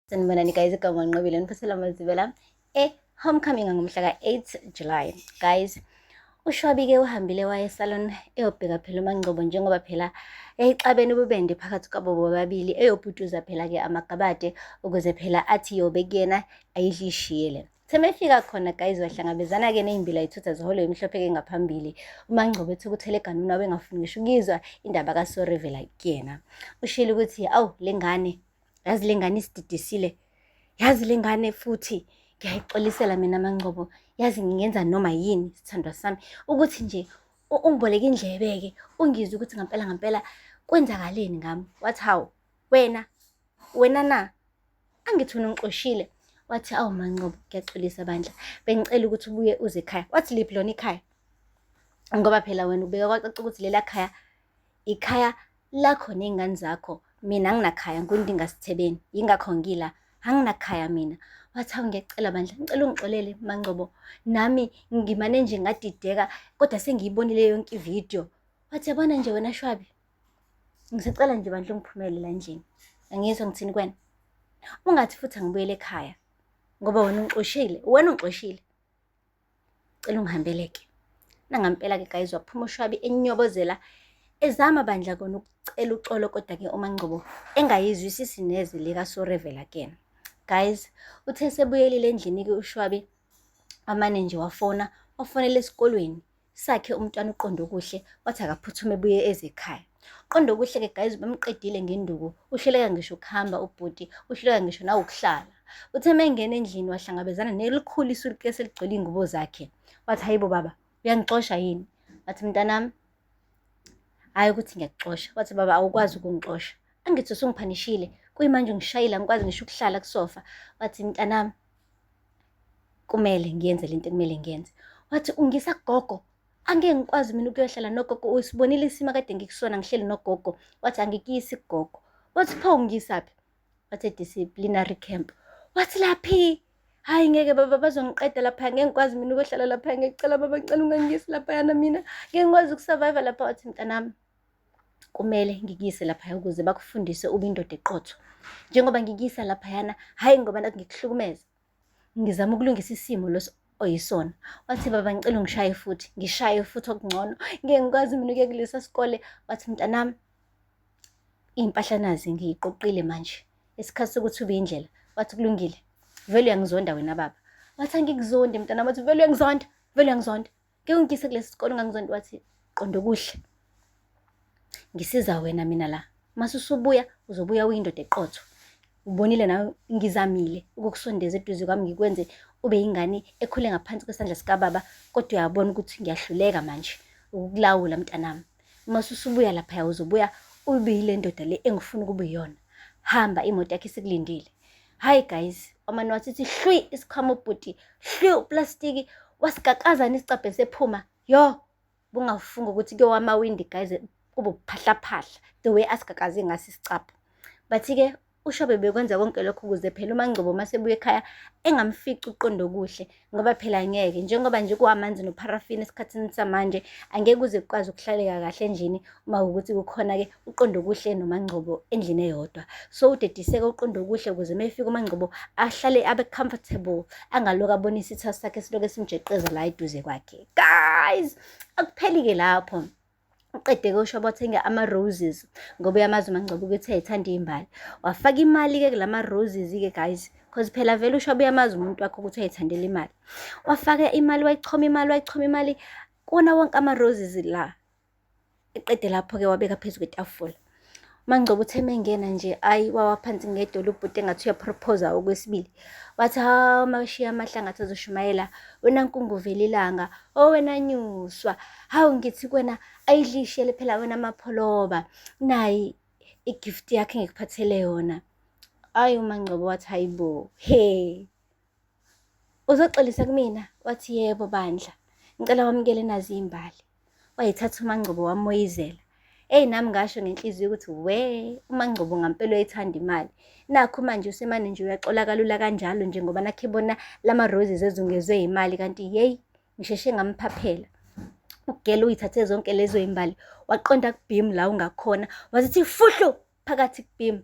Sanibonani guys, igama Nqobile niphathela amazibela e-homecoming ngomhla ka-8 July. Guys, uShwabi-ke uhambile waye esalon eyobheka phela uMangcobo njengoba phela yayixabene ububende phakathi kwabo bobabili eyoputshuza phela-ke amagabade ukuze phela athi yobe kuyena ayidlishiyele. Thema efika khona guys wahlangabezana-ke ney'mbila ithutha ziholo emhlophe-ke ngaphambili. UMangcobo ethukuthele eganuna wabengafuni ngisho ukuyizwa indaba kaSorevela kuyena. Ushilo ukuthi awu le ngane yazi le ngane isididisile yazi le ngane futhi ngiyayixolisela mina Mangcobo yazi ngingenza noma yini sithandwa sami ukuthi nje ungiboleke indlebe-ke ungizwe ukuthi ngampela ngampela kwenzakaleni ngami. Wathi hawu wena wena na angithi wena ungixoshile. Wathi awu Mangcobo ngiyaxolisa bandla bengicela ukuthi ubuye uze ekhaya. Wathi liphi lona ikhaya ngoba phela wena ubeka kwacaca ukuthi lela khaya ikhaya lakho ney'ngane zakho mina anginakhaya ngundingasithebeni yingakho ngila anginakhaya mina. Wathi hawu ngiyacela bandla ngicela ungixolele MaNgcobo nami ngimane nje ngadideka kodwa sengiyibonile yonke ividiyo. Wathi yabona nje wena Shwabi ngisacela nje bandla ungiphumele la endlini angizwa ngithini kuwena ungathi futhi angibuyele ekhaya ngoba wena ungixoshile wena ungixoshile. Cela ungihambeleke. Nangampela-ke guys waphuma uShwabi enyobozela ezama bandla kona ukucela uxolo kodwa-ke uMangcobo engayizwisisi neze likaSorevela kuyena. Guys, uthe sebuyelile endlini-ke uShwabi amane nje wafona, wafonela esikolweni sakhe umntwana uQondokuhle wathi akaphuthume ebuye eze ekhaya. Qondokuhle-ke guys bamqedile ngenduku, uhluleka ngisho ukuhamba ubhuti, uhluleka ngisho nawukuhlala. Uthe uma engena endlini wahlangabezana nelikhulu isuitcase eligcwele iy'ngubo zakhe. Wathi hayibo baba, uyangixosha yini? Wathi mntanami, hhayi ukuthi ngiyakuxosha. Wathi baba awukwazi ukungixosha. Angithi usungiphanishile, kuyimanje ungishayile angikwazi ngisho ukuhlala kusofa. Wathi mntanami, kumele ngiyenze lento ekumele ngiyenze. Wathi ungisa kugogo, angeke ngikwazi mina ukuyohlala nogogo, usibonile isimo kade ngikusona ngihleli nogogo. Wathi angikuyisi kugogo. Wathi pho ungiyisaphi? Wathi disciplinary camp. Wathi laphi? Hayi ngeke baba bazongiqeda lapha ngeke ngikwazi mina ukuhlala lapha ngiyacela baba ngicela ungangiyisi laphayana mina ngeke ngikwazi ukusurvive lapha. Wathi mntanami kumele ngikuyise laphaya ukuze bakufundise ube indoda eqotho. Njengoba ngikuyisa laphayana hhayi ngoba nakhu ngikuhlukumeza ngizama ukulungisa isimo leso oyisona. Wathi baba ngicela ungishaye futhi ngishaye futhi okungcono ngeke ngikwazi mina ukuya kulesa sikole. Wathi mntanami iy'mpahla nazi ngiyiqoqile manje isikhathi sokuthi ube indlela. Wathi kulungile vele uyangizonda wena baba. Wathi angikuzondi mntanami. Wathi vele uyangizonda vele uyangizonda ngeke ungiyise kulesi sikole ungangizonda. Wathi qonda okuhle ngisiza wena mina la mase usubuya uzobuya uyindoda eqotho. Ubonile nawe ngizamile ukukusondeza eduze kwami ngikwenze ube yingane ekhule ngaphansi kwesandla sikababa kodwa uyabona ukuthi ngiyahluleka manje ukukulawula mntanami. Mase usubuya laphaya uzobuya ube yile ndoda le engifuna ukuba iyona. Hamba imoto yakho isikulindile. Hayi guys, wamane wathi hlwi isikhwama ubhuti, hlwi uplastiki, wasigakazana isicabhe sephuma. Yo, bungafunga ukuthi kuyowamawindi guys kube ukuphahlaphahla the way asigagaze ngaso isicabha. Bathi-ke uShobe bekwenza konke lokho ukuze phela uMangcobo uma sebuya ekhaya engamfici uQondokuhle ngoba phela ngeke njengoba nje kuwamanzi nopharafini esikhathini samanje angeke kuze kukwazi ukuhlaleka kahle endlini uma kuwukuthi kukhona-ke uQondokuhle noMangcobo endlini eyodwa. So udediseke uQondokuhle ukuze uma efika uMangcobo ahlale abe comfortable angaloku abona isitha sakhe siloku esimjeqeza la eduze kwakhe. Guys, akupheli-ke lapho. Uqede-ke uShoba wathenga ama-roses ngoba uyamazi uMangcobo ukuthi uyayithanda iy'mbali. Wafaka imali-ke kulama roses-ke guys cause phela vele uShoba uyamazi umuntu wakhe ukuthi uyayithandela imali. Wafaka imali wayichoma imali wayichoma imali kuwona wonke ama-roses la. Eqede lapho-ke wabeka phezu kwetafula. UMangcobo uthe mengena nje ayi wawa phansi ngedolo ubhuti engathi uyaprophosa okwesibili. Wathi hawu mashiya amahle angathi azoshumayela wena nkungu vela ilanga oh wena nyuswa hawu ngithi kuwena ayidlishele phela wena mapholoba nayi igift yakhe engikuphathele yona. Ayi uMangcobo wathi hayibo he uzoxolisa kumina. Wathi yebo bandla ngicela wamukele nazi iy'mbali. Wayithatha uMangcobo wamoyizela. Eyi nami ngasho ngenhliziyo ukuthi we uMangcobo ngampela uyayithanda imali. Nakhu manje usemane nje uyaxola kalula kanjalo nje ngoba nakhu ebona lama roses ezungezwe imali kanti yeyi ngisheshe ngamphaphela. Ugela uyithathe zonke lezo yimbali waqonda kubhimu la ungakhona wazithi fuhlu phakathi kubhimu.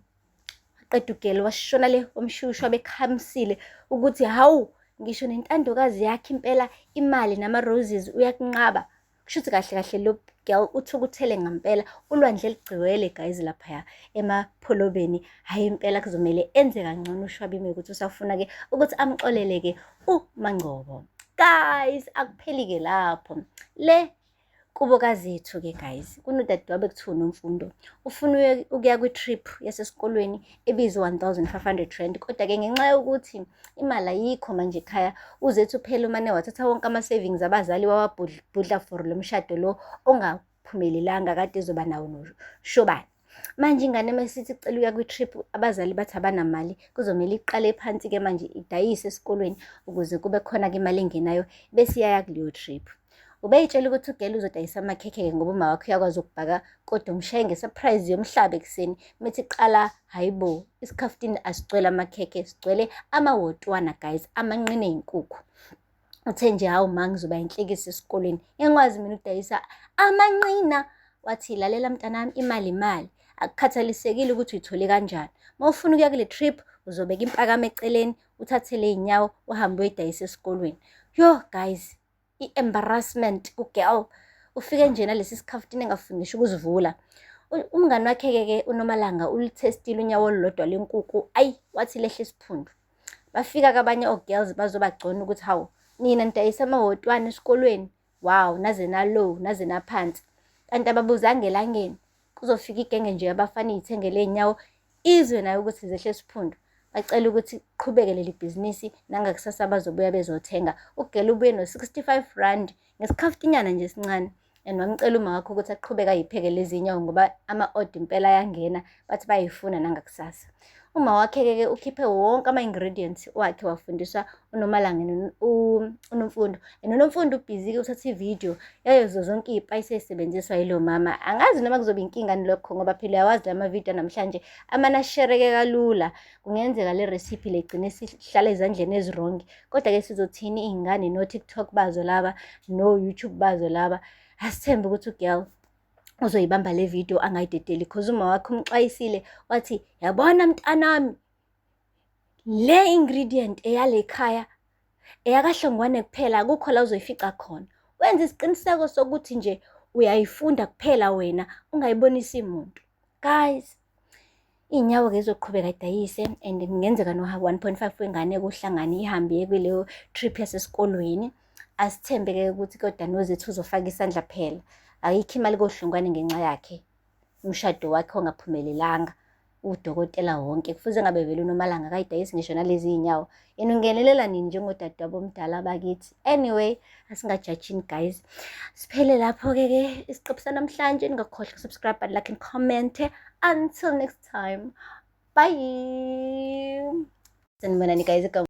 Qeda ugele washona le wamshushwa bekhamisile ukuthi hawu, ngisho nentandokazi yakhe impela imali nama-roses uyakunqaba. Kusho ukuthi kahle kahle lo girl uthukuthele ngampela, ulwandle ligcwele guys laphaya emapholobeni. Hhayi impela kuzomele enze kangcono uShwabi ukuthi usafuna-ke ukuthi amxolele-ke uMangcobo. Guys, akupheli-ke lapho. Le kubo kaZethu-ke guys, kunodadewabo ekuthiwa uNomfundo. Ufuna ukuya kwi-trip yasesikolweni ebiza R1 500, kodwa-ke ngenxa yokuthi imali ayikho manje ekhaya, uZethu phela umane wathatha wonke ama-savings abazali wawabhudla for lo mshado lo ongaphumelelanga kade ezoba nawo noShobane. Manje ingane masithi icela ukuya kwi-trip, abazali bathi abanamali, kuzomele iqale phansi-ke manje idayise esikolweni ukuze kube khona-ke imali engenayo bese iyaya kuleyo trip. Ubeyitshela ukuthi ugele uzodayisa amakhekhe-ke ngoba uma wakhe uyakwazi ukubhaka, kodwa umshaye nge-surprise yomhlaba ekuseni. Methi qala, hayi bo, isikhaftini asigcwele amakhekhe, sigcwele amawotwana guys, amanqina ey'nkukhu. Uthe nje, "Hawu ma, ngizoba inhlekisa esikolweni, engikwazi mina ukudayisa amanqina." Wathi, "Lalela mntanami, imali imali, akukhathalisekile ukuthi uyithole kanjani. Uma ufuna ukuya kule trip uzobeka impakamo eceleni, uthathe le y'nyawo uhambe uyoyidayisa esikolweni." Yo guys, i-embarrassment ku-girl. Ufike nje nalesi sikhaftini engafuni ngisho ukuzivula. Umngani wakhe-ke ke uNomalanga ulithestile unyawo olulodwa lwenkukhu, ayi wathi lehle isiphundu. Bafika-ke abanye o-girls bazobagcona ukuthi, "Hawu, nina nidayisa amahotwana esikolweni, wow, naze na-low, naze naphansi." Kanti ababuzanga elangeni, kuzofika igenge nje yabafana iy'thengele iy'nyawo, izwe nayo ukuthi zehle isiphundu. Bacela ukuthi qhubeke leli bhizinisi, nangakusasa bazobuya bezothenga. Ugele ubuye no-R65 ngesikhaftinyana nje esincane. And wamcela uma wakhe ukuthi aqhubeke ayipheke lezi nyawo ngoba ama-order impela ayangena, bathi bayayifuna nangakusasa. Uma wakhe-ke ke ukhiphe wonke ama-ingredients wakhe wafundiswa uNomalanga uNomfundo. And uNomfundo ubhizi-ke uthatha ividiyo yazo zonke iy'payisi ey'sebenziswa yilo mama. Angazi noma kuzoba inkinga lokho ngoba phela uyawazi la mavidiyo namhlanje amane ashereke kalula. Kungenzeka le recipe le igcine isihlala ezandleni ezi-wrong. Kodwa-ke sizothini, iy'ngane no-TikTok bazo laba, no-YouTube bazo laba. Asithembe ukuthi u-girl uzoyibamba le video angayidedeli, cause uma wakhe umxwayisile wathi, "Yabona mntanami, le ingredient eyale khaya, eyakaHlongwane kuphela, akukho la uzoyifica khona. Wenza isiqiniseko sokuthi nje uyayifunda kuphela wena, ungayibonisi muntu." Guys, iy'nyawo-ke zizoqhubeka idayise and kungenzeka no-1.5 wengane kuhlangane ihambe iye kuleyo trip yasesikolweni. Asithembe-ke ukuthi kodwa noZethu uzofaka isandla phela. Ayikho imali koHlongwane ngenxa yakhe, umshado wakhe ongaphumelelanga. Udokotela wonke kufuze ngabe vele uNomalanga akayidayisi ngisho nalezi iy'nyawo. Yena ungenelela nini njengodadewabo omdala bakithi? Anyway, asingajajini guys. Siphele lapho-ke ke isiqephu sanamhlanje. Ningakhohlwa uku-subscribe, like and comment. Until next time. Bye. Sanibonani guys.